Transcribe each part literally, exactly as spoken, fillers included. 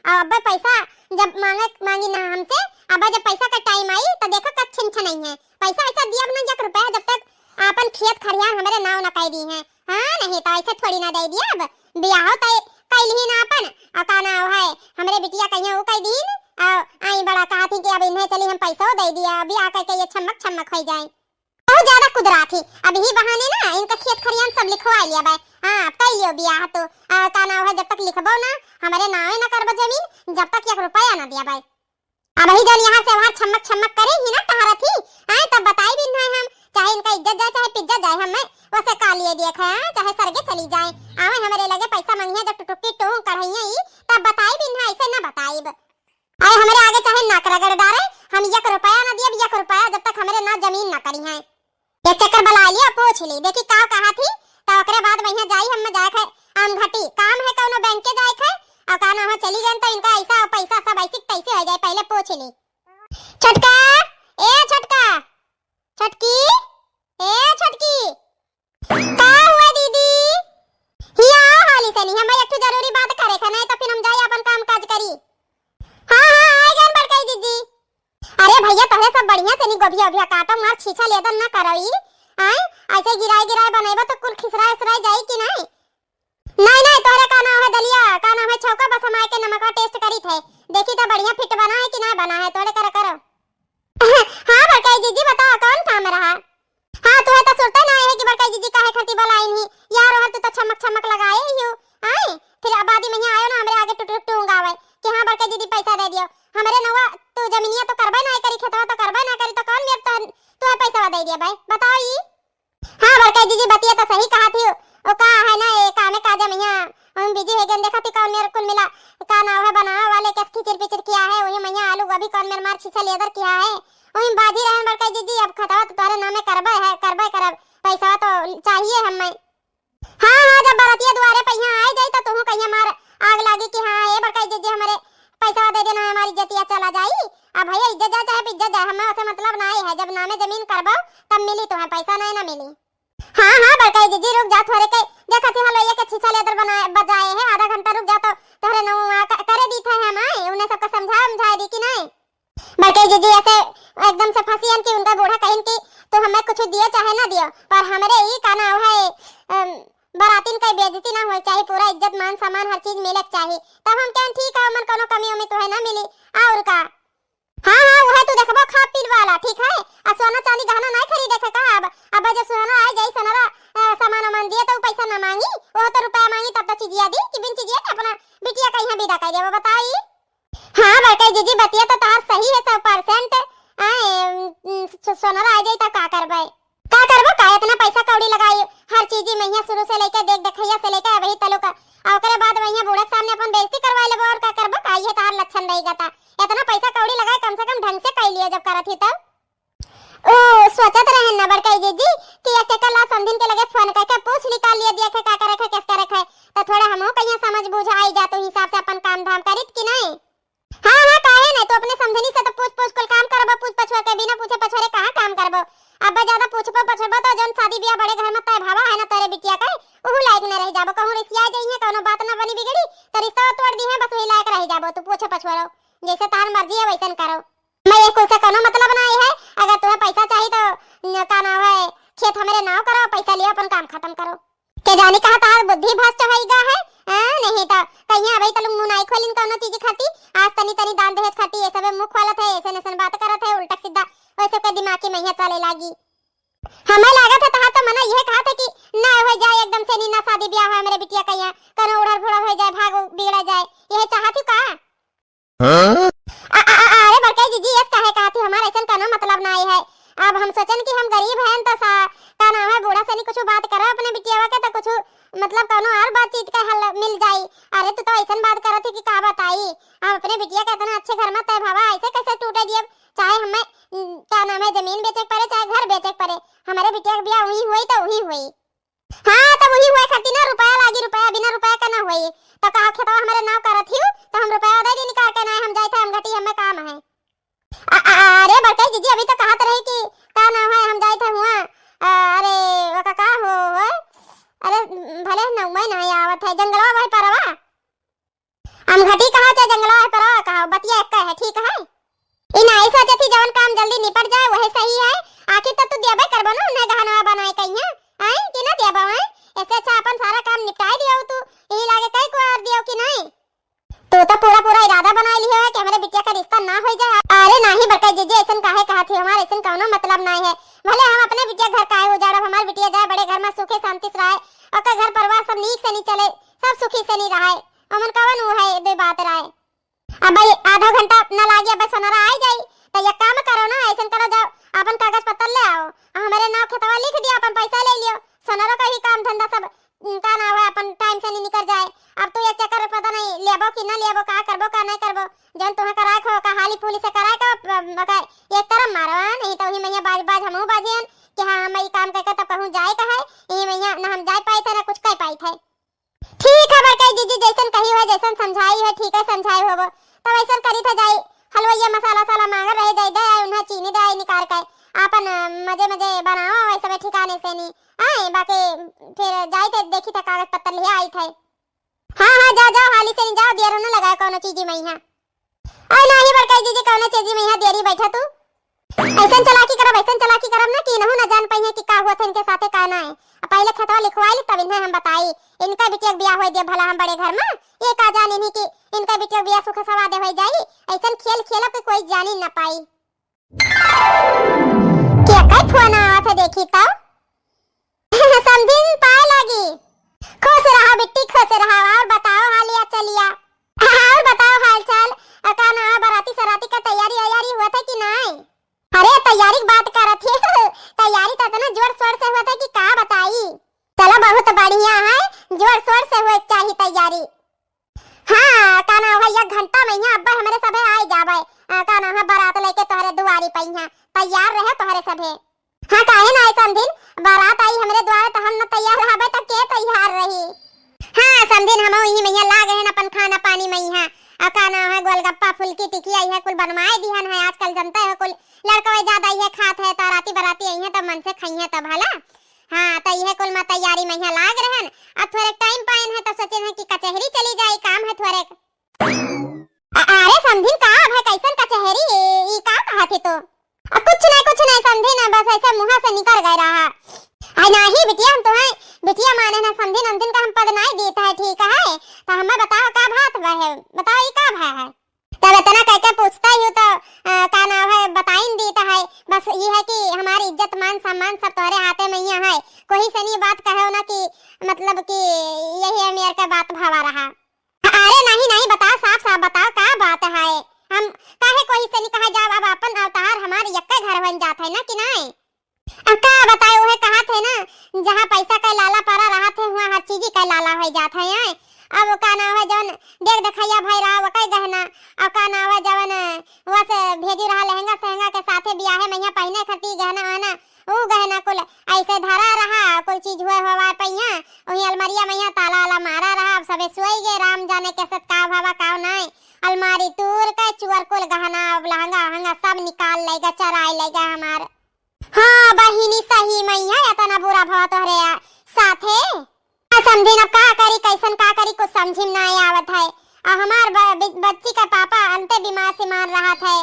अब अब्बे पैसा जब मांगे, मांगी ना हमसे, अब जब पैसा का टाइम आई, तो देखो कब छिन छनई है। पैसा वैसा दिया ना, एक रुपया, जब तक आपन खेत खरियान हमरे नाव न कई दी है। हाँ, नहीं तो ऐसे थोड़ी ना दे दिया। अब बियाह तो कैली ही ना अपन, और का नाव है, हमरे बिटिया कहिया वो कई दी ना, और आई बड़ा कहा थी कि अब इन्हें चली हम पैसा दे दिया, अभी आकर के ये छमक छमक हो जाए। बहुत ज्यादा कुदरा थी, अब ही बहाने ना इनका खेत खरियान सब लिखवा लिया बाय। हाँ, अब कई लियो बियाह तो, आ, का नाव है, जब तक लिखबो ना, हमरे नावे ना करबो जमीन, जब तक एक रुपया ना दिया बाय। अब ही जौन यहाँ से वहाँ छमक छमक करे ही ना टहरत ही, आए तब बताई भी ना हम, चाहे इनका इज्जत जाए, चाहे पिज्जत जाए, हम मैं वैसे का लिए दिए खाए, हाँ, चाहे सरगे चली जाए, आवे हमरे लगे पैसा मंगिया जब टुटुकी टूंग कढ़ैया ही, तब बताई भी ना, ऐसे ना बताई। अरे हमरे आगे चाहे नाक रगड़ डारे, हम एक रुपया ना दियब, एक रुपया जब तक हमरे ना जमीन ना करी है। एक चक्कर बुला लिया, पूछ ली, देखी का कहा थी, तो ओकरे बाद वहीं जाई, हम जाए थे आम घटी, काम है कौनो बैंक के जाए थे, और का नाम है चली गए तो इनका ऐसा पैसा सब ऐसी तैसी हो जाए, पहले पूछ ली। छोटका, ए छोटका, छोटकी, ए छोटकी, का हुआ दीदी? हिया आओ हाली से नहीं, हमें एक ठो जरूरी बात करे के, नहीं तो फिर हम जाई अपन काम काज करी। हाँ, हाँ, आए गए बड़काई जीजी। अरे भैया, तोहरे सब बढ़िया से नहीं गोभिया ओभिया काटो, मार छीछा लेदन ना करो ई। आए, ऐसे गिराए गिराए बनेबो तो कुल खिसराए उसराए जाई कि नहीं? नहीं, नहीं, तोहरे का नाम है दलिया, का नाम है छौका, बस हम आए के नमकवा टेस्ट करी थे, देखी तो बढ़िया फिट बना है कि ना बना है, तोहरे करा करो। हाँ बड़काई जीजी, बताओ कौन काम रहा? हाँ, तुहे तो सुरते ना है कि बड़काई जीजी काहे खातिर बुलाइन ही। यार, रहल तू तो छमक छमक लगाए ही हो। आए, फिर आबादी में यहाँ आयो ना, हमरे आगे टुक टुक टूंग आवे कि हाँ, बड़काई जीजी पैसा दे दियो। हमरे नौवा तू जमीनिया तो करबे ना करी, खेतवा तो करबे ना करी, तो कौन मेर तो तुहे पैसा दे दिया भाई? बताओ ई। हाँ, बड़काई जीजी, बतिया तो सही कहा थी। ओ का है ना, ए कामे काजे में यहाँ हम बिजी है गन, देखा थी कौन मेर कुल मिला का नाम है, बनावे वाले कैसे खिचिर पिचिर किया है, वही मैया आलू गोभी कौन मेर मार छीछा लेदर किया है। वही बाजी रहन बड़काई जीजी, अब खतवा तो तोरे नामे करबे है, करबे करब, पैसा तो चाहिए हमें। हाँ, हाँ, जब बरतिया दुआरे पे यहाँ आए जाई तो तुहू कहिया मार आग लागी कि हाँ, ए बड़काई जीजी, हमारे पैसा दे देना है, हमारी इज्जतिया चला जाई। अब भैया, इज्जत जाए चाहे इज्जत जाए, हमें उसे मतलब ना है, जब नामे जमीन करबो तब मिली तुम्हें पैसा, नहीं ना मिली। हाँ, हाँ, बड़काई जीजी, रुक जा थोरे के, देखा थी हलवाइया के छीछा लेदर बनाए, बजाए है, आधा घंटा रुक जा तो तोहरे नौवा क-, करे दी थे हम आए, उन्हें सबका समझा, समझाए दी कि नहीं? बड़काई जीजी ऐसे एकदम से फंसियन कि उनका बूढ़ा कहिन कि तू हमें कुछ दियो चाहे ना दियो, पर हमरे ई का नाव है, अम, बरातिन का बेइज्जती ना होए चाहे, पूरा इज्जत मान सम्मान हर चीज मिले के चाही। तब हम कहें ठीक है, मन कोनो कमी उमी तुहे ना मिली, और का? हाँ, हाँ, वह तू देखबो खा पीन वाला, ठीक है? आ सोना चांदी गहना नहीं खरीदे के का? अब, अब जब सोना आ जाई, सोनरा, अ, सामान वामान दिए तो उ पैसा ना मांगी, वो तो रुपया मांगी तब तो चीजिया दी कि बिन चीजिया के अपना बिटिया का यहाँ विदा कर देबो, बताई? हाँ, बड़काई जीजी, बतिया तो तोहार सही है सौ परसेंट। आए, उम, सो-, सोनरा आ जाई तो का करबे? का करबो का? इतना पैसा कौड़ी लगाई, हर चीज में यहाँ शुरू से लेके देख देखैया से लेके अबही तलुक, आ ओकरे बाद वहीं बूढ़ा के सामने अपन बेइज्जती करवा लेबो, और का करबो का? ये तोहार लक्षण रही गता। इतना पैसा कौड़ी लगाए, कम से कम ढंग से कई लियो जब करत ही तब। ओ, सोचत रहन ना बड़काई जीजी कि एक चक्कर ला समधिन के लगे फोन करके पूछ ली का लिए दिया खे, का करे खे, किस करे खे, तो थोड़ा हमहू कहिया समझ बूझ आई जा, तो हिसाब से अपन काम धाम करित कि नहीं? हाँ, हाँ, काहे नहीं, तू अपने समधिनी से तो पूछ पूछ कुल काम करबो, पूछ पछुआ के बिना पूछे पछोरे कहाँ काम करबो? अब ज्यादा पूछबो पछोरबो तो जौन शादी ब्याह बड़े घर में तय भावा है ना तोरे बिटिया के, उहू लायक न रह जाबो, कहूँ रिसिया जाई है, कौनो बात ना बनी बिगड़ी, तो रिश्ता तोड़ दी है, बस वही लायक रह जाबो, तू पूछो पछोरो, जैसे तार मर्जी है वैसन करो। मैं ये कुल से कोनो मतलब ना है, अगर तुम्हें पैसा चाहिए तो न, का नाम है, खेत हमारे नाव करो, पैसा लियो, अपन काम खत्म करो। के जानी कहाँ तार बुद्धि भ्रष्ट होई गा है, हाँ, नहीं तो कहीं अबही तलुक मुँह नाई खोलिन कोनो चीज खाती, आज तनी तनी दान दहेज खाती ये सबे मुँह खोलत है, ऐसे नैसन बात करत है, उल्टा सीधा वैसे के दिमाग की मैया चले लागी। हमें लागत है तहार तो मना यह कहा था कि ना हो जाए एकदम से, नी ना शादी ब्याह हो, हमरे बिटिया कहिया कोनो उड़ल फुड़ल हो जाए, भाग बिगड़ा जाए, यह चाहत ही का? हाँ? आ, आ, आ, अरे बड़काई जीजी, ये काहे कहा थी, हमारा ऐसन कोनो मतलब ना है। अब हम सोचन कि हम गरीब हैं तो सा, का नाम है, बूढ़ा से नहीं कुछ बात करो अपने बिटियावा के तो कुछ मतलब कोनो और बातचीत का हल मिल जाई। अरे तू तो ऐसन बात करत थी कि का बताई, हम अपने बिटिया के इतना अच्छे घर में तय भावा ऐसे कैसे टूटे दिए, चाहे हमें, उम, का नाम है, जमीन बेचे के पड़े, चाहे घर बेचे के पड़े, हमारे बिटिया के ब्याह वही हुई तो वही हुई। हाँ, तब वही हुए खातिर ना रुपया लागी, रुपया बिना रुपया का ना होई। तो कहा खेतवा हमारे नाव करत हियो, तो हम रुपया दे दी निकाल के, नहीं हम जाए थे, हम घटी हमें काम है। आ, आ, अरे बड़काई जीजी, अभी तो कहत रही कि का नाम है, हम जाए थे हुआ, आ, अरे वो का, का हो, हो? अरे भले नौवे नहीं आवत है, जंगलवा वही परवा। अमघटी कहा चाहे जंगलवा है, परवा कहा, बतिया एक है, ठीक है। ई नाहीं सोचत ही जवन काम जल्दी निपट जाए वही सही है। आखिर तो तू देबे करबो ना उन्हें गहनवा बनाए कहिया, आए कि ना देबो है? ऐसे अच्छा अपन सारा काम निपटाए दियो तू, यही लागे कई को और दियो कि नहीं? तू तो पूरा पूरा इरादा बनाए लियो है कि हमरे बिटिया का रिश्ता ना हो जाए। अरे नाहीं बड़का जीजी, ऐसन काहे कहा थी, हमारे ऐसन कौनो मतलब नाहीं है। भले हम अपने बिटिया घर काहे उजाड़ब, हमार बिटिया जाए बड़े घर में सुखे शांति से रहे, ओकर घर परिवार सब नीक से नहीं चले, सब सुखी से नहीं रहे, हमन कवन वो है दो बात रहे। अब भाई आधा घंटा न लागे, अब सोनरा आ जाई। तो एक काम करो ना, ऐसन करो, जाओ अपन कागज पत्तर ले आओ, आ हमरे नाव खेतवा लिख दिया, अपन पैसा ले लियो, सोनरा का ही काम धंधा सब, उम, का नाव है, अपन टाइम से नहीं निकल जाए। अब तू एक चक्कर पता नहीं लेबो कि ना लेबो, का करबो का नहीं करबो, जौन तुम्हें कराए को का हाली फूली से कराए का, ब-, ब-, का एक तरफ मारो, हाँ, नहीं तो वही मैया बाज बाज हमहू बाजियन कि हाँ, हम ई काम करके तो कहूँ जाए का है, यही मैया ना हम जाए पाए थे ना कुछ कह पाए थे। ठीक है बड़काई जीजी, जैसन कही है, जैसन समझाई है, ठीक है समझाई होबो, तो वैसन करी था जाई। हलवैया मसाला साला मांगर रहे जाई, दे आई उन्हें चीनी दे आई निकाल के, आपन, अ, मजे मजे बनावा वैसे में ठिकाने से नहीं आए, बाकी फिर जाई थे देखी था कागज पत्तर लिया आई थे। हाँ हाँ, जा जा हाली से नहीं जाओ, देर न लगाए कोनो चीजी मैया। अरे नाहीं बड़काई जीजी, कौनो चीजी मैया देरी बैठा तू। ऐसन चालाकी करब, ऐसन चालाकी करब ना कि इनहू ना जान पाइहे कि का हुआ था इनके साथे, का ना है। अब पहले खेतवा लिखवाई ली, तब इन्हें हम बताई। इनका बिटिया के बियाह होई दे भला हम बड़े घर में, ये का जान इन्हीं कि इनका बिटिया के बियाह सुख सवादे होई जाई। ऐसन खेल खेलब कि कोई जानी ना पाई। के कई फोन आवत है देखी तो। समधिन पाए लागी। खुश रहा बिट्टी, खुश रहा। और बताओ हालिया चलिया, और बताओ हालचाल। अ, का ना, बराती सराती का तैयारी वैयारी हुआ था कि नहीं? अरे तैयारी की बात करत ही। तैयारी तो इतना जोर शोर से हुआ था कि का बताई। चलो बहुत बढ़िया है, जोर शोर से हुए के चाही तैयारी। हाँ, का नाम है, एक घंटा में यहाँ अब्बे हमरे सभे आए जाबे। आ, का नाम है, बारात लेके तोहरे दुआरी पे यहाँ तैयार रहे तोहरे सभे। हाँ, काहे ना आए समधिन, बारात आई हमरे द्वारे तो हम न तैयार रहबे तो के तैयार रही? हाँ समधिन, हम वही में यहाँ लाग हैं अपन खाना पानी में यहाँ। आ, का नाम है, गोलगप्पा फुल्की टिकिया यह कुल बनवाए दिहन है। आजकल जनते हो कुल लड़कवे ज्यादा यह खात है, तो राती बराती आई है तो मन से खाई है तब भला। हाँ, तो यह कुल मा तैयारी में यहाँ लाग रहन। अब थोड़े टाइम पाएन है तो सोचे हैं कि कचहरी चली जाए, काम है थोड़े। अ-, अरे समधिन का भाई, कैसन कचहरी? ई का कहा थी तो? अ, कुछ नहीं, कुछ नहीं समधिन, बस ऐसे मुँह से निकल गए रहा। आई नाही बिटिया, हम तुम्हें बिटिया माने ना समधिन, समधिन का हम पद नहीं देता है, ठीक है? तो हमें बताओ का बात है, बताओ ये का भा है? तब इतना कह के पूछता ही हूँ तो, अ, का नाम है, बताइन देता है। बस ये है कि हमारी इज्जत मान सम्मान सब तोहरे हाथे में ही है। कोई से नहीं बात कहो ना कि मतलब कि यही है मेरे का बात भावा रहा। अरे नहीं नहीं, बताओ साफ साफ बताओ का बात है। हम काहे कोई से नहीं कहा जाओ, अब अपन अवतार हमारे यक्के घर बन जात है ना कि नहीं? अब का बताए, उहे कहा थे ना, जहाँ पैसा का लाला पड़ा रहा थे, वहाँ हर चीज का लाला हो जात है। आए अब का नाम है जवन देख देखैया भाई रहा वकै गहना, अब का नाम है जवन वहाँ से भेजी रहा लहंगा सहंगा के साथे बियाहे मैया पहने खती गहना वहना, ऊ गहना कुल ऐसे धरा रहा, कुल चीज हुए हवा पहिया, वही अलमरिया मैया ताला आला मारा रहा। अब सबे सोई गए, राम जाने कैसे का भवा का नहीं। अलमारी तूर के चुअर कुल गहना, अब लहंगा वहंगा सब निकाल लेगा, चराई लेगा हमार। हाँ बहिनी, सही मैया इतना बुरा भवा तोहरे आ-, साथे। का समझी न का करी, कैसन का करी, कुछ समझी में ना आवत है। आ हमार ब-, बि-, बच्ची का पापा अंते बीमार सीमार रहत है।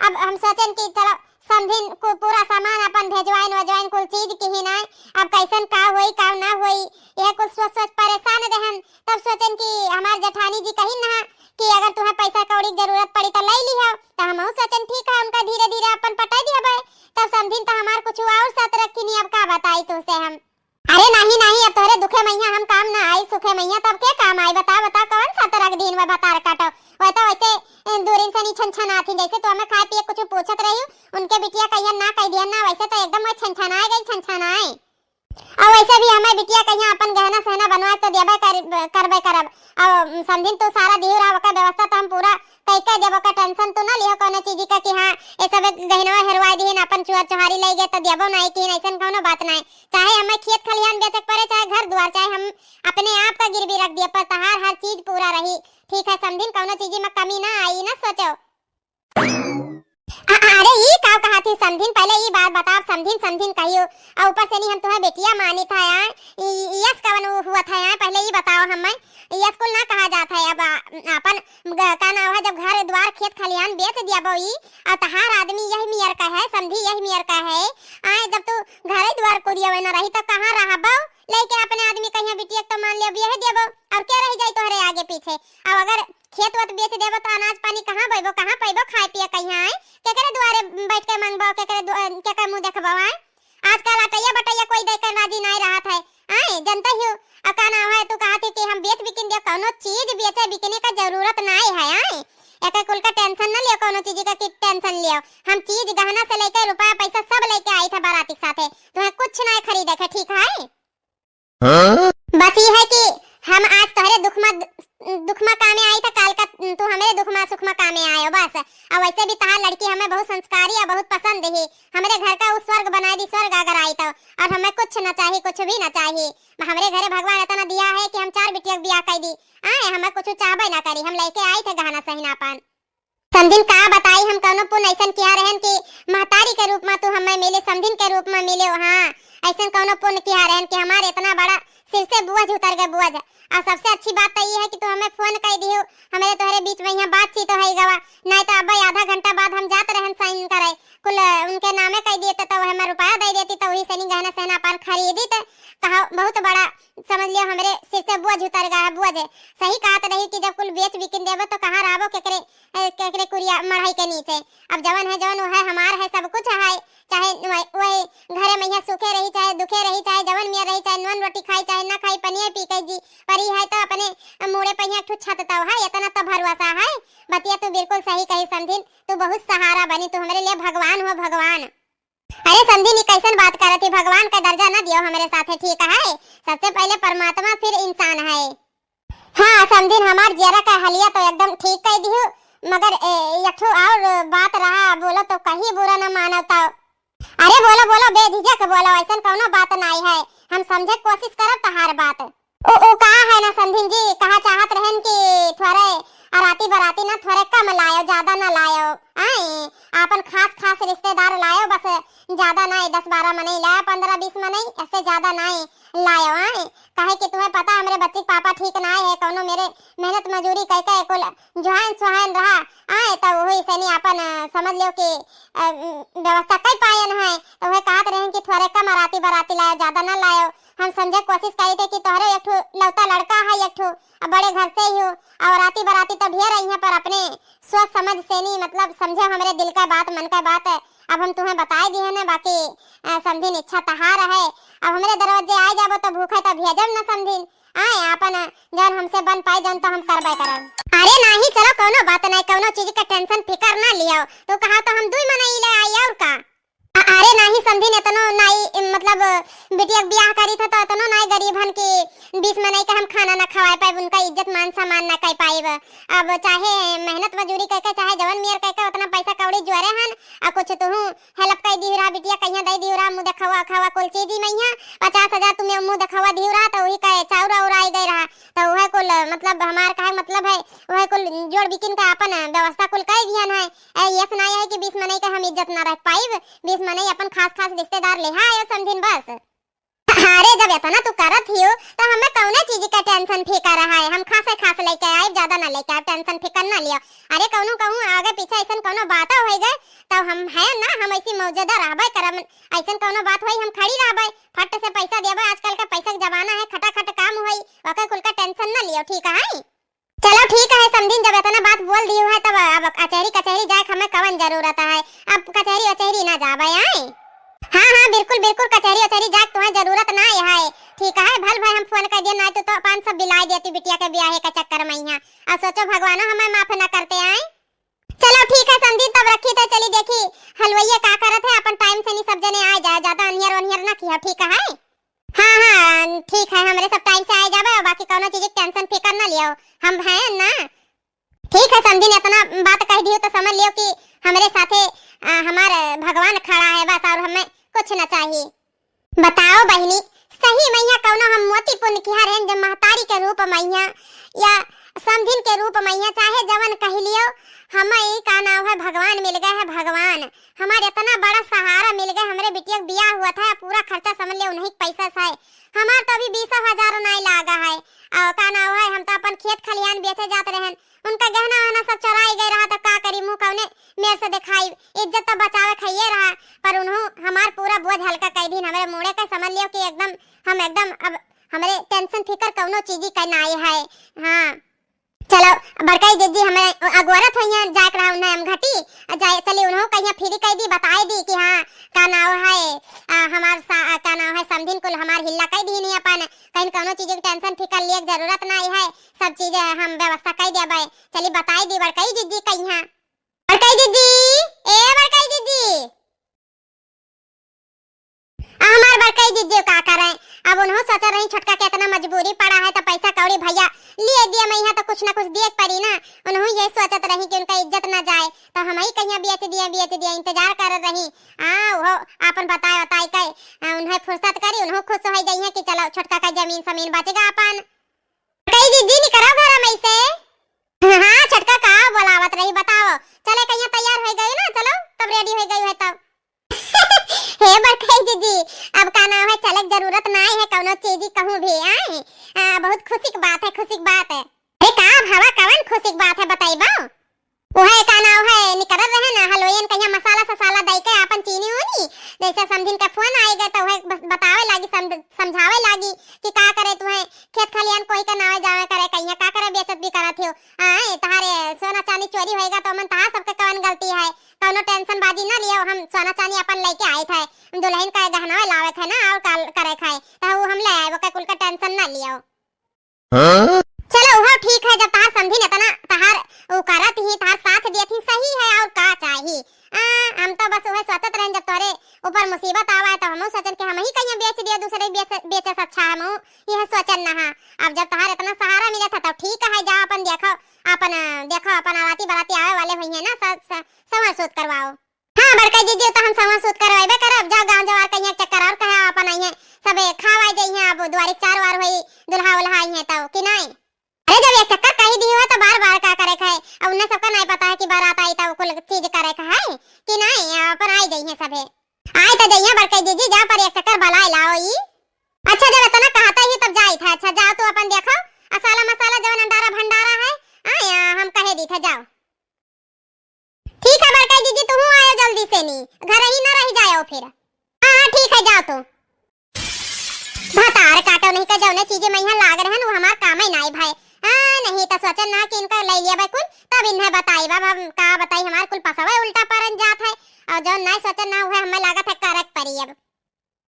अब हम सोचन कि चलो समझिन कु-, पूरा सामान अपन भेजवाइन वजवाइन कुल चीज किहिन आए। अब कैसन का होई का ना होई, यह कुछ सोच सोच परेशान रहन। तब सोचन कि हमार जेठानी जी कहिन ना कि अगर तुम्हें पैसा कौड़ी की जरूरत पड़ी तो ले लिहो। तो हमहू सोचन ठीक है, उनका धीरे धीरे अपन पटाई दिया भाई। तब समझिन तो हमार कुछ और साथ रखी नहीं, अब का बताई तुमसे हम। अरे नहीं नहीं, अब तोहरे दुखे मैया हम काम ना आई, सुखे मैया तब के काम आई? बताओ बताओ, कौन सा तरह के दिन में भतार काटो? वह तो वैसे, ए, दूरिन से नहीं छन छन आती, जैसे तो हमें खाए पिए कुछ पूछत रही, उनके बिटिया कहिया ना कह दिया ना, वैसे तो एकदम वह छन छन आए गई, छन छन आए। और वैसे भी हमें बिटिया कहिया अपन गहना सहना बनवा तो देबे कर, करबे करब। अब समझिन तू सारा दिहु रहा, ओकर व्यवस्था तो हम पूरा कई के देबो, का टेंशन तू ना लिहो कोनो चीज का कि हाँ, ये सब गहनवा हेरवाई दिहिन, अपन चुहर चुहारी ले गए तो देबो नहीं कि ऐसन कोनो बात नहीं। चाहे हमें खेत खलिहान बेचे के पड़े, चाहे घर दुआर, चाहे हम अपने आप का गिरवी रख दिए, पर तहार हर चीज पूरा रही। ठीक है समझिन, कौनो चीज में कमी ना आई, ना सोचो। अ-, अरे ई का कहा थी समझिन, पहले ई बात बताओ समझिन, समझिन कहियो। और ऊपर से नहीं हम तुम्हें बेटिया मानी था यार, ई, ई यस कवन उ-, हुआ था यार, पहले ई बताओ हमें। यस कुल ना कहा जाता है, अब आ, अपन बउई, अउ तहार आदमी यही मियर का है, समधी यही मियर का है। आए, जब तू घरे द्वार कुरिया में न रही, तो कहाँ रहबो? लइके अपने आदमी कहिया बिटिया के तो मान लेबो, यही देबो, अउर के रहि जाई तोहरे आगे पीछे? अउ अगर खेत वत बेच देबो, तो अनाज पानी कहाँ बोइबो, कहाँ पइबो खाए पिए कहिया? आए, केकरे दुआरे बैठ के मंगबो, केकरे दु-, केकर मुँह देखबो? आए, आजकल अटैया बटैया कोई देके राजी नाहीं रहत है। आए, जनते ही, अ, का नाम है, तू कहत ही कि हम बेच बिकिन दियो, कउनो चीज बेचे बिकने का जरूरत नाहीं है। आए, एकर कुल का tension न लियो, कउनो चीज का की tension लियो। हम चीज गहना से लइके रुपया पैसा सब लइके आइत है बाराती के साथे, तुहें कुछ नाहीं खरीदे के, ठीक है? हाँ? बस ई है कि हम आज तोहरे दुख मा, दुख मा कामे आइत है, काल का तू हमरे दुख मा सुख मा कामे आयो, बस। अउ वैसे भी तहार लड़की हमें बहुत संस्कारी अउ बहुत पसंद ही। हमरे घर का उ स्वर्ग बनाइ दी, स्वर्ग अगर आई तो। अउर हमें कुछ न चाही, कुछ भी न चाही। हमरे घरे भगवान इतना दिया है कि हम चार बिटिया के बियाह कइ दी। आए, हमें कुछ चाहबे न करी, हम लइके आइत है गहना सहिना अपन। समधिन का बताई, हम कउनो पुण्य अइसन किहा रहेन कि महतारी के रूप मा तू हमें मिले, समधिन के रूप मा मिले हो। हाँ, अइसन कउनो पुण्य किहा रहेन कि हमार इतना बड़ा सिर से बोझ उतर गए, बोझ। अउ सबसे अच्छी बात तो ई है कि तू हमें phone कइ दिहु, हमरे तोहरे बीच में यहाँ बातचीत होइ गवा, नाहीं तो अब्बे आधा घंटा बाद हम जात रहेन sign करे, कुल उनके नामे कइ दिए तो, तो हमें रुपया दइ देती, तो वही से नहीं गहना सहना अपन खरीदी, तो कहा बहुत बड़ा समझ लियो हमरे सिर से बोझ उतर गया है, बोझ। सही कहत रही कि जब कुल बेच बिकिन देबो तो कहाँ रहबो, केकरे, ए, केकरे कुरिया मढ़ई के नीचे। अब जवन है, जवन वो है, हमार है, सब कुछ है। चाहे वही, वही घरे में यहाँ सूखे रही, चाहे दुखे रही, चाहे जवन मिया रही, चाहे नून रोटी खाई, चाहे ना खाई, पनिया पी के जी, पर ई है तो अपने मूड़े पे यहाँ एक ठो छत तो है, इतना तो भरोसा है। बतिया तू बिल्कुल सही कही समधिन, तू बहुत सहारा बनी, तू हमरे लिए भगवान हो, भगवान। अरे समधिन, ई कइसन बात करत ही? भगवान का दर्जा न दियो हमरे साथे, ठीक है? सबसे पहले परमात्मा, फिर इंसान है। हाँ समधिन, हमार जियरा का हलिया तो एकदम ठीक कइ दिहु, मगर ए, एक ठो और बात रहा, बोलो तो कहीं बुरा न मानव तो। अरे बोलो, बोलो, बेझिझक बोलो, अइसन कउनो बात नाहीं है, हम समझे के कोशिश करब तहार बात। ओ, ओ का है ना समधिन जी, कहा चाहत रहेन कि थोरे अराती बराती ना थोरे कम लायो, ज्यादा ना लायो। आए, आपन खास खास रिश्तेदार लायो, बस ज्यादा ना, दस बारह मनई लायो, पन्द्रह बीस मनई, इससे ज्यादा ना लायो। आए, काहे कि तुम्हें पता हमरे बच्ची के पापा ठीक ना है, कउनो मेरे मेहनत मजूरी कइ के कुल जुहान सुहान रहा। आए, तो वही से नहीं आपन, अ, समझ लियो कि, अ, व्यवस्था कइ पायन है, तो वह कहत रहेन कि थोरे कम अराती बराती लायो, ज्यादा ना लायो। हम समझे कोशिश करी थे कि तोहरे एक ठो लौता लड़का है एक ठो, अब बड़े घर से ही हो, अउ राती बराती तो ढेर रही हैं, पर अपने सोच समझ से नहीं, मतलब समझे हमरे दिल का बात, मन का बात, अब हम तुम्हें बताए दिए ना, बाकी, अ, समझिन इच्छा तहार है, अब हमरे दरवाजे आए जाबो तो भूखे तो भेजब ना समझिन, आए आपन जौन हमसे बन पाए जौन तो हम करबे करब। अरे नाही, चलो कौनो बात नहीं, कौनो चीज का tension फिकर ना लियो, तो कहा तो हम दुई मनई ले आई और का। अ-, अरे नाही समधिन, एतनो नाई, मतलब, बिटिया के बियाह करी था तो एतनो नाई गरीब हन कि बीस मनई के हम खाना ना खवाए पाइब, उनका इज्जत मान सम्मान ना कर पाइब। अब चाहे मेहनत मजूरी करके, चाहे जवन मियर करके, उतना पैसा कौड़ी जुआरे हन, आ कुछ तुहू help कर दिहु रहा बिटिया, कहिया दे दिहु रहा, मुँह देखावा खावा कुल चीज ही मैया, पचास हजार तुम्हें मुँह देखावा दिहु रहा, तो वही का चाउर और आई गए रहा, तो वह कुल, मतलब, हमार कहे मतलब है, वह कुल जोड़ बिकिन का अपन व्यवस्था कुल कर दिहन है। ए, यस ना है कि बीस मनई का हम इज्जत ना रख पाइब, बीस मनई अपन खास खास रिश्तेदार लेहा आयो समधिन बस। अरे जब इतना तू करत हियो तो हमें कौने चीज का tension फिकर है, हम खासे खास लेके आए, ज्यादा ना लेके आए, tension फिकर ना लियो। अरे कौनो कहूँ आगे पीछे ऐसन कौनो बात हो गए तो हम है ना, हम ऐसी मौजूदा रहबे करब, ऐसन कौनो बात होई हम खड़ी रहबे, फट से पैसा देबे, आजकल का पैसा के जमाना है, खटाखट काम होई, ओकर कुल का tension ना लियो, ठीक है? चलो ठीक है समधिन, जब इतना बात बोल दियो है तब अब कचहरी, कचहरी जाए के हमें कवन जरूरत है, अब कचहरी वचहरी ना जाबे आए। हाँ हाँ बिल्कुल बिल्कुल, कचहरी वचहरी जाए के तुम्हें जरूरत ना है, ठीक है? भल भाई हम phone कर दिए, ना तो, तो पाँच सौ बिलाई देती बिटिया के ब्याहे के चक्कर में यहाँ, और सोचो भगवानो हमें माफ ना करते आए। चलो ठीक है समधिन, तब रखी तो चली देखी हलवैया का करत है, अपन time से नहीं सब जने आ जाए, ज्यादा अनियर वनियर ना किया, ठीक है? हाँ, हाँ, ठीक है, हमरे सब time से आए जाबे, और बाकी कौनो चीज के tension फिकर ना लियो, हम हैं ना। ठीक है समधिन, इतना बात कह दियो तो समझ लियो कि हमरे साथे, अ, हमार भगवान खड़ा है बस, और हमें कुछ ना चाहिए। बताओ बहिनी, सही मैया कौनो हम मोती पुण्य किहा रहन, जब महतारी के रूप मैया या समधिन के रूप मैया, चाहे जवन कह लियो, हमें ई का नाम है, भगवान मिल गए है, भगवान। हमार इतना बड़ा सहारा मिल गए, हमरे बिटिया के बियाह हुआ था, पूरा खर्चा समझ ले उन्हीं के पैसा से है। हमार तो अभी बीसो हजार नहीं लागा है। और का नाम है, हम तो अपन खेत खलिहान बेचे जात रहन, उनका गहना वहना सब चोराई गए रहा, तो का करी, मुँह कौने मेर से देखाई, इज्जत तो बचावे खइये रहा, पर उन्हों हमार पूरा बोझ हल्का कइ दीन। हमरे मूड़े का समझ लियो कि एकदम, हम एकदम अब हमरे tension फिकर कउनो चीजी का नाई है। हाँ, चलो, बड़कई जिज्जी हमें अगोरत होइहैं, जाए के रहा उन्हें अमघटी, जाए, चली उन्हों कहिया free कइ दी, बताए दी कि हाँ, का नाव है, आ, हमार सा-, आ, का नाव है, समधिन कुल हमार हिल्ला कइ दीन ही अपन, कहीं कउनो चीज के tension फिकर लिए के जरूरत नाई है, सब चीज हम व्यवस्था कइ देबे। चली बताए दी बड़कई जिज्जी कहिया। बड़कई जिज्जी, ए बड़कई जिज्जी। आ हमार बड़कई जिज्जी का करें, अब उन्हों सोच रही छोटका के इतना मजबूरी पड़ा है तो पैसा कौड़ी भैया लिए दिए, मैं यहाँ तो कुछ ना कुछ दिए के पड़ी ना। उन्हों ये सोचत रही कि उनका इज्जत ना जाए, तो हम ही कहिया बेच दिए, बेच दिए, इंतजार करत रही। हाँ, वो आपन बताए बताए के, आ, उन्हें फुर्सत करी, उन्हों खुश होइ जइहैं कि चलो छोटका का जमीन समीन बचेगा अपन। बड़कई जिज्जी निकरो घर में से। हाँ, छोटका का बोलावत रही, बताओ। चले कहिया तैयार होइ गई ना, चलो तब ready होइ गई है तब। हे बड़कई जिज्जी, अब का नाव है, चले के जरूरत नाई है कउनो चीज कहूँ भी, आए? आ, बहुत खुशी की बात है, खुशी की बात है। अरे का भवा, कवन खुशी की बात है, बताइबो? उहे का नाव है, निकरत रहे ना, हलवाइन कहिया मसाला ससाला दइ के आपन चीनी ऊनी, जैसे समधिन के फोन आइ गए तो उहे बस बतावे लागी, समझ-, समझावे लागी कि का करे तुहे खेत खलियान कोई के नावे जावे करे, कहिया का करे बेचत भी करत हो। हाँ, ये तहारे सोना चांदी चोरी होइगा तो मन तहार सबके कवन गलती है, कउनो tension बाजी ना लियो, हम सोना चांदी अपन लइके आए थे, दुल्हन का गहना लावे थे ना और का करे थे, तो वो हम ले आए, वो के कुल का tension ना लियो। हाँ? चलो, उहो ठीक है, जब तहार समधिन इतना तहार उ करत ही, तहार साथ दियत ही, सही है, और का चाही? आ, हम तो बस उहे सोचत रहन, जब तोरे ऊपर मुसीबत आवा है, तो हमहू सोचन कि हम ही कहीं बेच दियो, दूसरे बेच, बेचे से अच्छा हमहू यह सोचन ना हा। अब जब तहार इतना सहारा मिलत है, तो ठीक है, जाओ अपन देखो, अपन, अ, देखो, अपन आवाती बराती आवे वाले हुई है ना, स-, स-, संवर सूत करवाओ। हाँ, बड़का जिज्जी, तो हम सवा सूत करवाइबे करब। जाओ गाँव जवार कहिया चक्कर और कहे अपन आइहे, सबे खावा जइहे, अब दुआरी चार वार होई, दुल्हा उल्हा आइहे तब कि नाई। अरे, जब एक चक्कर कही दी हो तो बार बार का करे खाए, अब उन्हें सबका नाई पता है कि बारात आई तब कुल चीज करे का है कि नाई, अपन आई जइहे सबे। आई तो जइहे बड़का जिज्जी, जा पर एक चक्कर बलाए लाओ ई। अच्छा, जब इतना कहता ही तब जाई था। अच्छा, जाओ तू अपन देखो, असाला मसाला जवन अंडारा भंडारा है, आया हम कहे दी था, जाओ। ठीक है बड़का जिज्जी, तुहू आयो जल्दी से नी, घर ही ना रह जायो फिर। हाँ, हाँ, ठीक है, जाओ तू। भतार काटो नहीं का जौने चीजे में यहाँ लाग रहन, वो हमार काम ही नाई भाई। हाँ, नहीं तो सोचन ना कि इनका ले लिया भाई कुल, तब इन्हें बताई। बाबा, हम का बताई, हमार कुल पसवे उल्टा परन जात है, और जौन नाई सोचन ना, वह हमें लागत है करक परी अब।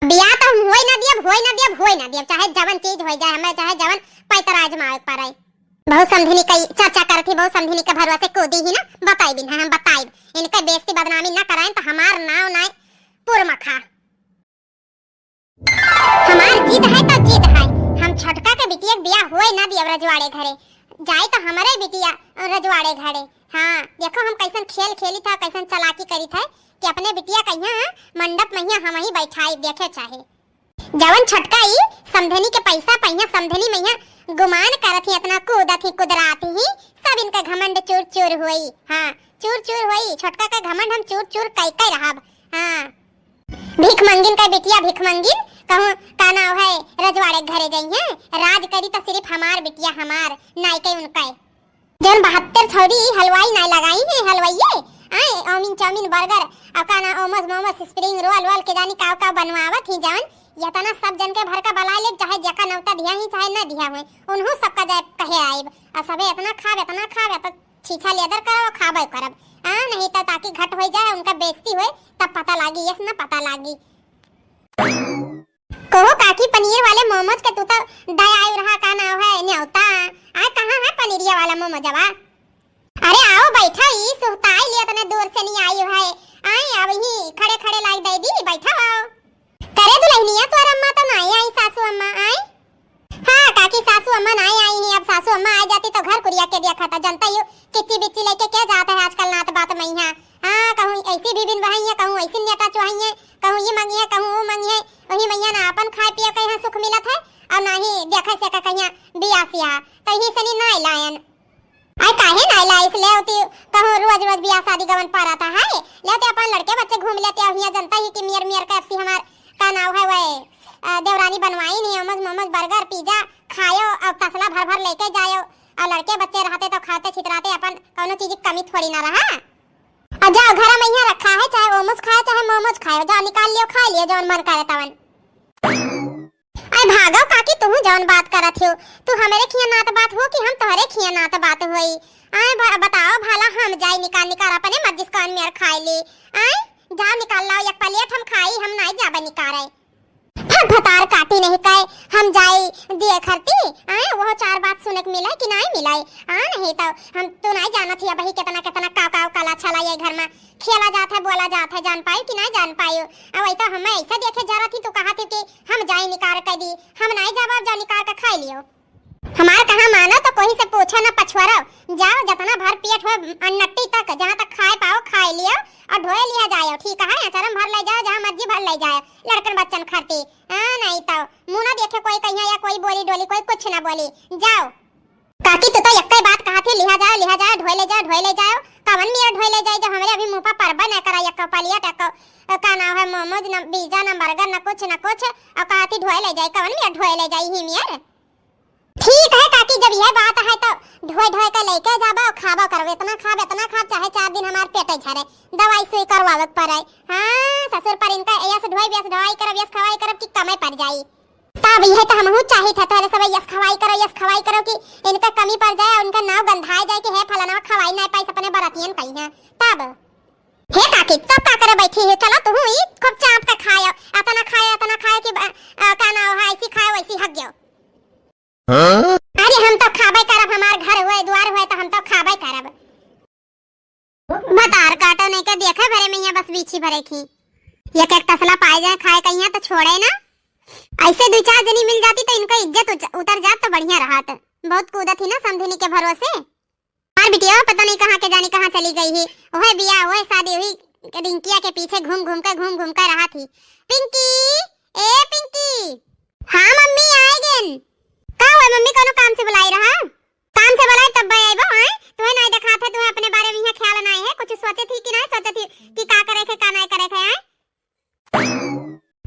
बियाह तो हम होई ना दियब, होई ना दियब, होई ना दियब, चाहे जवन चीज होई जाए, हमें चाहे जवन पैतरा आजमावे के पड़े। बहुत समधिनी कई चर्चा करत ही, बहुत समधिनी के भरोसे कूदी ही ना, बताई बिन हम बताई, इनके बेइज्जती बदनामी ना कराएं तो हमार नाव नाय पुरमखा। हमार जिद है तो जिद है, हम छोटका के बिटिया के बियाह होए ना दियब रजवाड़े घरे, जाए तो हमरे बिटिया रजवाड़े घरे। हाँ, देखो हम कैसन खेल खेली था, कैसन चालाकी करी था कि अपने बिटिया कहिया मंडप में हिया हम ही बैठाई, देखे चाहे। जवन छोटका ई समधनी के पैसा पहिया समधनी मैया गुमान करत ही, इतना कूदत ही कुदरात ही, सब इनका घमंड चूर चूर होई। हाँ, चूर चूर होई, छोटका का घमंड हम चूर चूर कई कई रहब। हाँ, भीख मंगिन का बिटिया भीख मंगिन, कहूँ का नाव है रजवाड़े के घरे जइहे, राज करी तो सिर्फ हमार बिटिया हमार, नाई के उनका। जौन बहत्तर छौरी हलवाई नाय लगाई हैं, हलवाइये, आए, ओमिन चाउमीन, बर्गर, अब का ना, ओमस मोमस, स्प्रिंग रोल वोल, के जानी काव काव बनवावत ही जौन, यतना सब जन के भर का बलाए लेब, चाहे जेका नौता दिया ही, चाहे न दिया हुए, उन्हों सबका जाए कहे आइब। आ सबे इतना खाब, इतना खाब, इतना छीछा लेदर करब, खाबे करब। आ, नहीं तो ताकि घट होई जाए, उनका बेइज्जती होए, तब पता लागी, यस न पता लागी। कहो काकी, पनीर वाले मोमोज के तू तो दया आयु रहा, का नाव है, न्योता? आए, कहाँ है पनीरिया वाला मोमोजवा? अरे आओ, बैठा, ई सुहताई लिए इतने दूर से नहीं आयु है। आए, अब ही खड़े खड़े लाई दे दी, बैठा आओ। करे दुल्हनिया, तोर अम्मा तो नहीं आई, सासू अम्मा आई? हाँ काकी, सासू अम्मा नहीं आई हैं, अब सासू अम्मा आ जाती तो घर कुरिया के दिया खाता, जनता यू किच्ची बिच्ची लेके क्या जाता है आजकल नात बात में यहाँ। हाँ, कहूँ ऐसी भी बिन बहाई है, कहूँ ऐसी नेटा चुहाई है, कहूँ ये मंगी है, कहूँ वो मंगी है, वही मैया ना अपन खाए पिए के यहाँ सुख मिलत है, और ना ही देखे से का कहिया बिया सिया, तो यही से नहीं, नहीं लायन। आय काहे नहीं लाइस, ले होती, कहूँ रोज रोज बिया शादी गवन पारा था है, ले होती अपन लड़के बच्चे घूम लेते, और यहाँ जनता ही कि मियर मियर का एफसी हमार का नाव है वह, अ, देवरानी बनवाई नहीं, मोमोज मोमोज बर्गर पिज्जा खायो, और तसला भर भर लेके जायो, और लड़के बच्चे रहते तो खाते छितराते अपन कौनो चीज की कमी थोड़ी ना रहा। आ जाओ, घर में यहाँ रखा है, चाहे ओमोज खाए, चाहे मोमोज खाए, जाओ निकाल लियो, खा लियो जौन मन करे तवन। अरे भागो काकी, तुहू जौन बात करत हो, तू हमरे खिया नात बात हो कि हम तोहरे खिया नात बात होई? आए ब-, बताओ भला, हम जाई निकाल निकाल अपने मर्जी से कौन मेर खाए ली? आए जाओ निकाल लाओ एक प्लेट, हम खाई, हम नाई जाबे निकारे। फट भतार काटी नहीं कहे, हम जाई दिए खरती, आए वो चार बात सुने के मिले कि नाई मिले? आ नहीं तो हम तो नाई जानत ही अबही कितना कितना का का कला छला ये घर में खेला जात है, बोला जात है, जान पाई कि नाई जान पाई? अब वही तो हमें ऐसा देखे जरा थी, तू कहा थी कि हम जाई निकार कर दी, हम नाई जाब, अब जाओ निकार के खाई लियो। हमार कहा मानो तो कोई से पूछो ना पछुआरो, जाओ जतना भर पेट हो अन्नट्टी तक, जहाँ तक खाए पाओ खाए लियो और ढोए लिया जाओ, ठीक है? अचरम भर ले जाओ, जहाँ मर्जी भर ले जाओ, लड़कन बच्चन खरती। हाँ, नहीं तो मुँह ना देखे कोई कहिया या कोई बोली डोली, कोई कुछ ना बोली। जाओ। काकी, तू तो यक्के बात कहा थी, लिहा जाओ, लिहा जाओ, ढोए ले जाओ, ढोए ले जाओ। कवन मेर ढोए ले जाए, जब हमरे अभी मुँह पर परबे न करा यक्का पलिया टक्का, का नाम है, मोमोज न, पिज्जा न, बर्गर न, कुछ न कुछ, और कहा थी ढोए ले जाए, कवन मेर ढोए ले जाए ही मेर? ठीक है काकी, जब यह बात है तो ढोए ढोए के लेके जाबो, खाबो करबो, इतना खाब, इतना खाब, चाहे चार दिन हमार पेटे झरे, दवाई सुई करवावे के पड़े। हाँ, ससुर पर इनका यस ढोई, यस ढवाई करब, यस खवाई करब कि कमे पड़ जाई। तब यह तो हमहू चाहित है, तोहरे सब यस खवाई करो, यस खवाई करो कि इनका कमी पड़ जाए, उनका नाव गंधाए जाए कि हे फलाना खवाई नहीं पाई, अपने बरतियन कही हैं। तब हे काकी, तब का करे बैठी है? चलो तुहू ई खूब चाप के खायो, अतना खायो, अतना खायो कि ब-, अ, का नाव है, ऐसी खायो, वैसी हग गयो। हाँ? अरे हम तो खाबे करब, हमार घर हुए, द्वार हुए, तो हम तो खाबे करब। भतार काटो नहीं के देखे भरे में यहाँ बस बीछी भरे की। एक एक तसला पाए जाए खाए कहिया तो छोड़े ना। ऐसे दो चार जनी मिल जाती तो इनका इज्जत उच-, उतर जात तो बढ़िया रहत। बहुत कूदत ही ना समधिनी के भरोसे। हमार बिटिया पता नहीं कहाँ के जानी कहाँ चली गई ही। ओहे बिया, ओहे शादी हुई, रिंकिया के पीछे घूम घूम के, घूम घूम के रहत ही। पिंकी, ए पिंकी। हाँ मम्मी, आए गेन। का हुआ मम्मी, कोनो काम से बुलाई रहा? काम से बोलाए तब बे आइबो, हैं? तुहे नाई देखात है, तुहे अपने बारे में यहाँ ख्याल नाई है, कुछ सोचे थी कि नाई सोचे थी कि का करे के, का नाई करे के, हैं?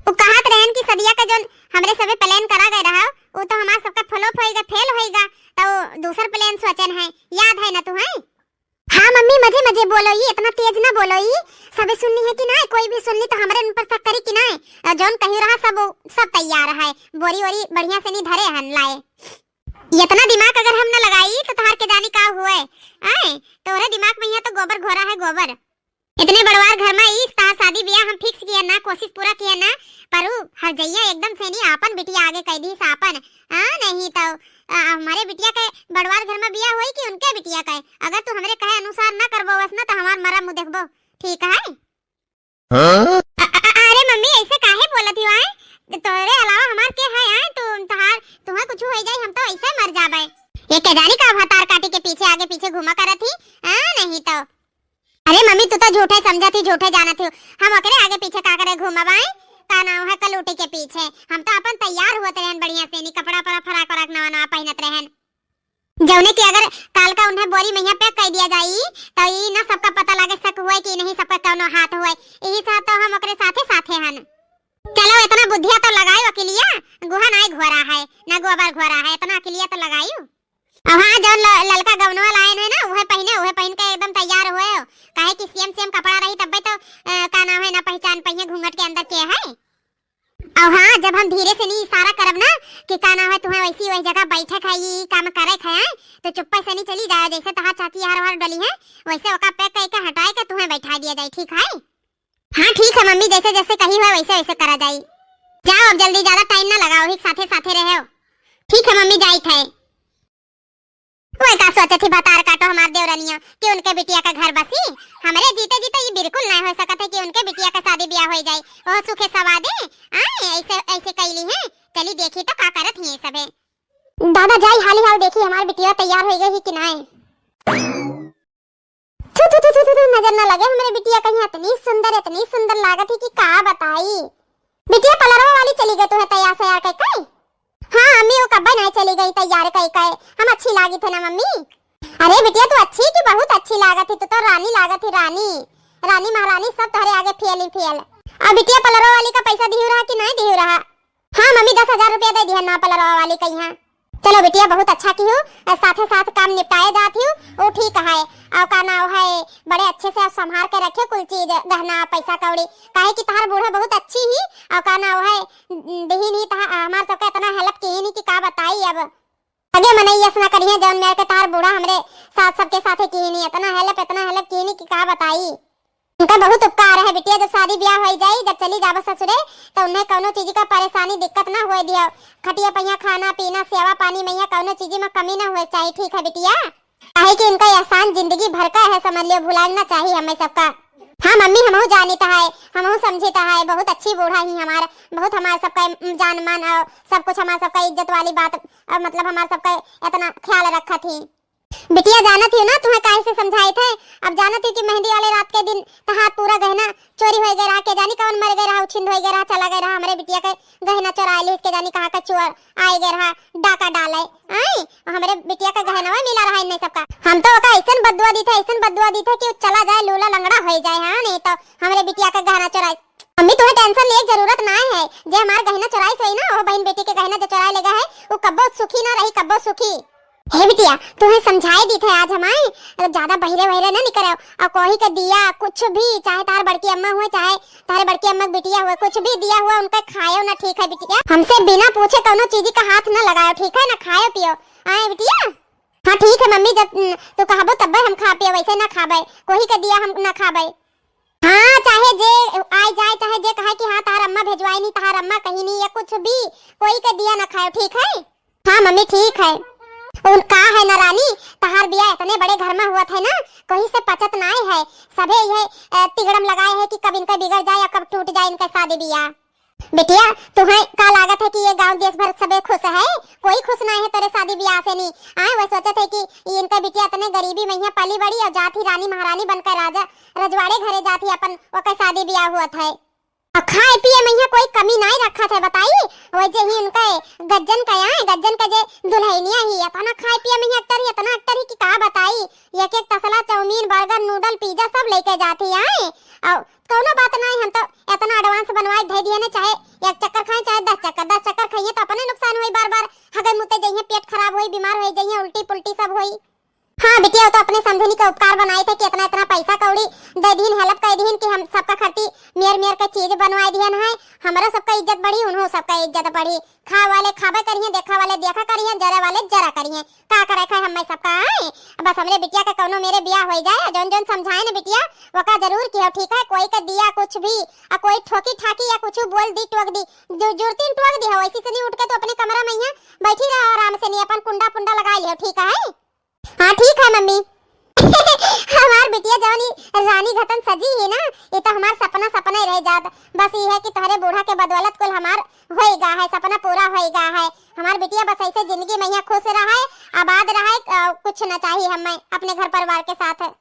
उ कहत रहन कि सदिया का जोन हमरे सबे plan करा गए रहा, उ तो हमार सबका flop होइगा, fail होइगा, तो दूसर plan सोचन है, याद है ना तुहे? हाँ मम्मी, मजे मजे बोलो, ये इतना तेज ना बोलो, ये सबे सुननी है कि नाई, कोई भी सुन ली तो हमरे उन पर शक करी कि नाई। और जोन कही रहा सब, सब तैयार है, बोरी वोरी बढ़िया से नहीं धरे हन लाए। इतना दिमाग अगर हम न लगाई तो तोहार के जानी का हुए। आए, तोहरे दिमाग में यहाँ तो गोबर घोरा है, गोबर। इतने बड़वार घर में ई तोहार शादी ब्याह हम fix किया ना, कोशिश पूरा किया ना, पर ऊ हर जइया एकदम से नहीं आपन बिटिया आगे कह दी आपन। हाँ, नहीं तो, आ, हमारे बिटिया के बड़वार घर में ब्याह होई कि उनके बिटिया के? अगर तू हमरे कहे अनुसार ना करबो बस ना तो हमार मरा मुँह देखबो, ठीक है? हाँ? अ-, अ-, अ-, अरे मम्मी, ऐसे काहे बोलत ही आए? तोरे अलावा हमार के है आए? तू, तोहार, तुम्हें कुछ हो जाए, हम तो ऐसे मर जाबे। ये के जानी का भतार काटी के पीछे आगे पीछे घूमा करत ही? हाँ, नहीं तो। अरे मम्मी, तू तो झूठे समझत ही, झूठे जानत ही। हम ओकरे आगे पीछे का करे घूमब आए? का नाम है कलूटी के पीछे? हम तो अपन तैयार होत रहन बढ़िया से, नी कपड़ा पड़ा फराक वराक नवा नवा पहनत रहन। जौने कि अगर काल का उन्हें बोरी में यहाँ pack कर दिया जाई, तो ई ना सबका पता लागे, शक हुए कि नहीं सबका कौनो हाथ हुए। यही से तो हम ओकरे साथे साथे हन। चलो, इतना बुद्धिया तो लगाई अकिलिया, गुहा नाई घोरा है, ना गोबर घोरा है, इतना अकिलिया तो लगाई। अब हाँ, जौन ल-, ललका गवनवा लाए है ना, उहे पहने, उहे पहन के एकदम तैयार हुए हो। काहे कि same same कपड़ा रही तब्बे तो, अ, का नाम है, ना पहचान पहिए घूंघट के अंदर के है। अब हाँ, जब हम धीरे से नहीं इशारा करब ना कि का नाम है, तुम्हें वैसी वही जगह बैठे खाई, काम करे खाए, तो चुप्पे से नहीं चली जाए, जैसे तहार चाची यार वार डली है, वैसे ओका pack करके हटाए के तुम्हें बैठा दिया जाए, ठीक है? हाँ ठीक है मम्मी, जैसे जैसे कही हुआ वैसे वैसे करा जाई। जाओ अब जल्दी, ज्यादा time ना लगाओ, ही साथे साथे रहो। ठीक है मम्मी, जाइत है। वह का सोचत ही भतार काटो हमार देवरनिया कि उनके बिटिया का घर बसी? हमरे जीते जीते ये बिल्कुल नहीं हो सकत है कि उनके बिटिया का शादी ब्याह हो जाए। ओह सुखे सवादे, आए ऐसे ऐसे कैली है। चली देखी तो का करत ही ये सबे। दादा जाई हाली हाल देखी हमार बिटिया तैयार हो गई ही कि नाई। थू, थू, थू, थू, थू, थू, नजर ना लगे हमरे बिटिया कहीं, इतनी सुंदर, इतनी सुंदर लागत ही कि का बताई। बिटिया पलरवा वाली चली गई तुहे तैयार सैयार कई कई? हाँ अम्मी, वो कब्बे नहीं चली गई तैयार कई कई, हम अच्छी लागी थे ना मम्मी। अरे बिटिया तू अच्छी कि बहुत अच्छी लागत ही, तू तो रानी लागत ही, रानी, रानी महारानी सब तोहरे आगे फेल ही फेल। अब बिटिया पलरवा वाली का पैसा दिहू रहा कि नहीं दिहू रहा? हाँ मम्मी, दस हजार रुपया दे दिया ना पलरवा वाली का यहाँ। चलो बिटिया, बहुत अच्छा किहू, अ, साथे साथ काम निपटाए जात हियू, उ ठीक है। और का नाव है, बड़े अच्छे से अब संभार के रखे कुल चीज, गहना, पैसा कौड़ी, काहे कि तहार बूढ़ा बहुत अच्छी ही, और का नाव है, दिहिन ही तहा-, हमार सबके इतना help किहिन ही कि का बताई अब। आगे मनई यस ना करिहे, जौन मेर के तहार बूढ़ा हमरे साथ सबके साथे किहिन ही, इतना help, इतना help किहिन ही कि का बताई। उनका बहुत उपकार है बिटिया, जब शादी ब्याह होई जाई, जब चली जाबो ससुरे, तो उन्हें कौनो चीज का परेशानी, दिक्कत ना होए दियो। खटिया पहिया, खाना पीना, सेवा पानी में यहाँ कौनो चीज में कमी ना होए चाहिए, ठीक है बिटिया? काहे कि इनका एहसान जिंदगी भर का है, समझ लियो, भुलाए ना चाहिए हमें सबका। हाँ मम्मी, हमहू जानित है, हमहू समझित है, बहुत अच्छी बूढ़ा ही हमार, बहुत हमार सबका जान मान और सब कुछ हमार सबका इज्जत वाली बात, और मतलब हमार सबका इतना ख्याल रखत ही। बिटिया, जानत हियो ना, तुहें काहे से समझाइत है? अब जानत हियो कि मेहंदी वाले रात के दिन तहार पूरा गहना चोरी होए गए रहा, के जानी कौन मर गए रहा, उछिंद होए गए रहा, चला गए रहा, हमरे बिटिया के गहना चोराए लिहिस, के जानी कहाँ का चोर आए गए रहा, डाका डाले, आई, हमरे बिटिया का गहनवा मिला रहा इन्हें सबका। हम तो ओका ऐसन बद्दुआ दीत है, ऐसन बद्दुआ दीत है कि उ चला जाए, लूला लंगड़ा होए जाए, हाँ, नहीं तो हमरे बिटिया का गहना चोराए। मम्मी, तुहें tension लिए जरूरत ना है, जे हमार गहना चोराइस होई ना, वो बहन बेटी के गहना जो चोराए लेगा है, वो कब्बो सुखी ना रही, कब्बो सुखी। हे बिटिया, तुहें समझाए दीत है आज हम आई, ज्यादा बहिरे वहिरे ना निकरो। और कोई के दिया कुछ भी, चाहे तार बड़की अम्मा हुए, चाहे तारे बड़की अम्मा के बिटिया हुए, कुछ भी दिया हुआ उनका खायो ना, ठीक है बिटिया? हमसे बिना पूछे कौनो चीज का हाथ ना लगायो, ठीक है? ना खायो पियो, आए बिटिया? हाँ ठीक है मम्मी, जब, न, तू कहबो तब्बे हम खा पियो, वैसे ना खाबे, कोई के दिया हम ना खाबे। हाँ, चाहे जे आए जाए, चाहे जे कहे कि हाँ, तहार अम्मा भेजवाई नहीं, तहार अम्मा कहीं नहीं, या कुछ भी, कोई के दिया ना खायो, ठीक है? हाँ मम्मी, ठीक है। उन का है ना रानी, तहार बिया इतने बड़े घर में हुआ था ना, कोई से पचत नाय है, सभे ये, अ, तिगड़म लगाए है कि कब इनका बिगड़ जाए या कब टूट जाए इनका शादी बिया। बिटिया, तुहें का लागत है कि ये गांव देश भर सबे खुश है? कोई खुश नाय है तोरे शादी बियाह से नहीं। आए, वह सोचत है कि ये इनका बिटिया इतने गरीबी में यहाँ पली बड़ी और जात ही रानी महारानी बनकर राजा रजवाड़े घरे जात ही अपन ओकर शादी बियाह हुआ था। अब खाए पिए में यहाँ कोई कमी नाय रखत है, बताई? वैसे ही उनका गज्जन का यहाँ, गज्जन का जे दुल्हनिया ही, इतना खाए पिए में यहाँ अक्टर ही, इतना अक्टर ही कि का बताई। एक एक तसला चाउमीन, burger, noodle, pizza सब लेके जात ही आए। और कौनो बात नाय, हम तो इतना advance बनवाए धे दिए ने, चाहे एक चक्कर खाए, चाहे दस चक्कर, दस चक्कर खाइए तो अपने नुकसान होई, बार बार हगे मुते जइहे, पेट खराब होई, बीमार होई जइहे, उल्टी पुल्टी सब होई। हाँ बिटिया, वो तो अपने समझनी का उपकार बनाए थे कि इतना इतना पैसा कौड़ी दे दीन, help कर दीन कि हम सबका खरती मेर मेर के चीज बनवाए दिहन है। हमरो सबका इज्जत बढ़ी, उन्हों सबका इज्जत बढ़ी। खाए वाले खाबे करिहें, देखा वाले देखा करिहें, जरे वाले जरा करिहें। का करे खाए हम्मे सबका आए? बस हमरे बिटिया के कौनो मेरे बियाह होई जाए, जौन जौन समझाए न बिटिया, वका जरूर किहो, ठीक है? कोई के दिया कुछ भी, आ कोई ठोकी ठाकी या कुछ बोल दी, टोक दी, जु-, जुरतीन टोक दी हो, ऐसी से नहीं उठ के तो अपने कमरा में यहाँ बैठी रहो आराम से, नहीं अपन कुंडा पुंडा लगा लिहो, ठीक है? हाँ, ठीक है मम्मी। हमार बिटिया जौन ई रानी घतन सजी ही ना, ये तो हमार सपना सपना ही रह जात। बस ये है कि तोहरे बूढ़ा के बदौलत कुल हमार होई गा है, सपना पूरा होई गा है। हमार बिटिया बस ऐसे जिंदगी में यहाँ खुश रहे, आबाद रहे, अ, कुछ न चाहिए हमें अपने घर परिवार के साथ।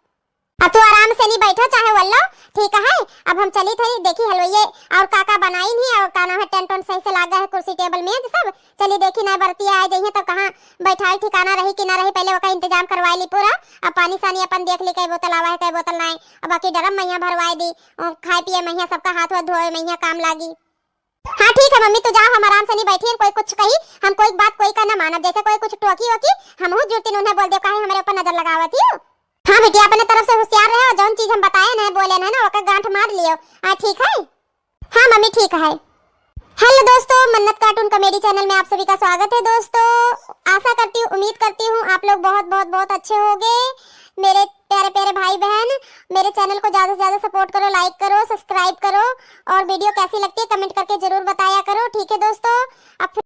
अब तू आराम से नहीं बैठो, चाहे वल्लो, ठीक है? अब हम चली थे, देखी हलवाइये और का का बनाई नहीं, और का नाम है, टेंट वेंट सही से लागा है, कुर्सी टेबल मेज सब। चली देखी ना, बरतिया आ जाइए तब कहाँ बैठाल ठिकाना रही कि ना रही, पहले ओका इंतजाम करवाए ली पूरा। अब पानी सानी अपन देख ली, कई बोतल आवा है, कई बोतल नाय। अब बाकी ड्रम महिया भरवाए दी, और खाए पिए महिया, सबका हाथ वाथ धोए महिया काम लागी। हाँ ठीक है मम्मी, तू जाओ, हम आराम से नहीं बैठी, कोई कुछ कही, हम कोई बात कोई का ना मानब, जैसे कोई कुछ टोकी वोकी, हमहू जुरतीन उन्हें बोल दे, काहे हमरे ऊपर नजर लगावत ही। हाँ बिटिया, अपने तरफ से होशियार रहे और जौन चीज हम बताए ना, बोले ना, ना, ओकर गांठ मार लियो। हाँ ठीक है। हाँ मम्मी, ठीक है। हेलो दोस्तों, मन्नत cartoon comedy channel में आप सभी का स्वागत है दोस्तों। आशा करती हूँ, उम्मीद करती हूँ आप लोग बहुत, बहुत, बहुत अच्छे होंगे। मेरे प्यारे, प्यारे भाई बहन, मेरे channel को ज्यादा से ज्यादा support करो, like करो, subscribe करो, और video कैसी लगती है comment करके जरूर बताया करो, ठीक है दोस्तों? अब फिर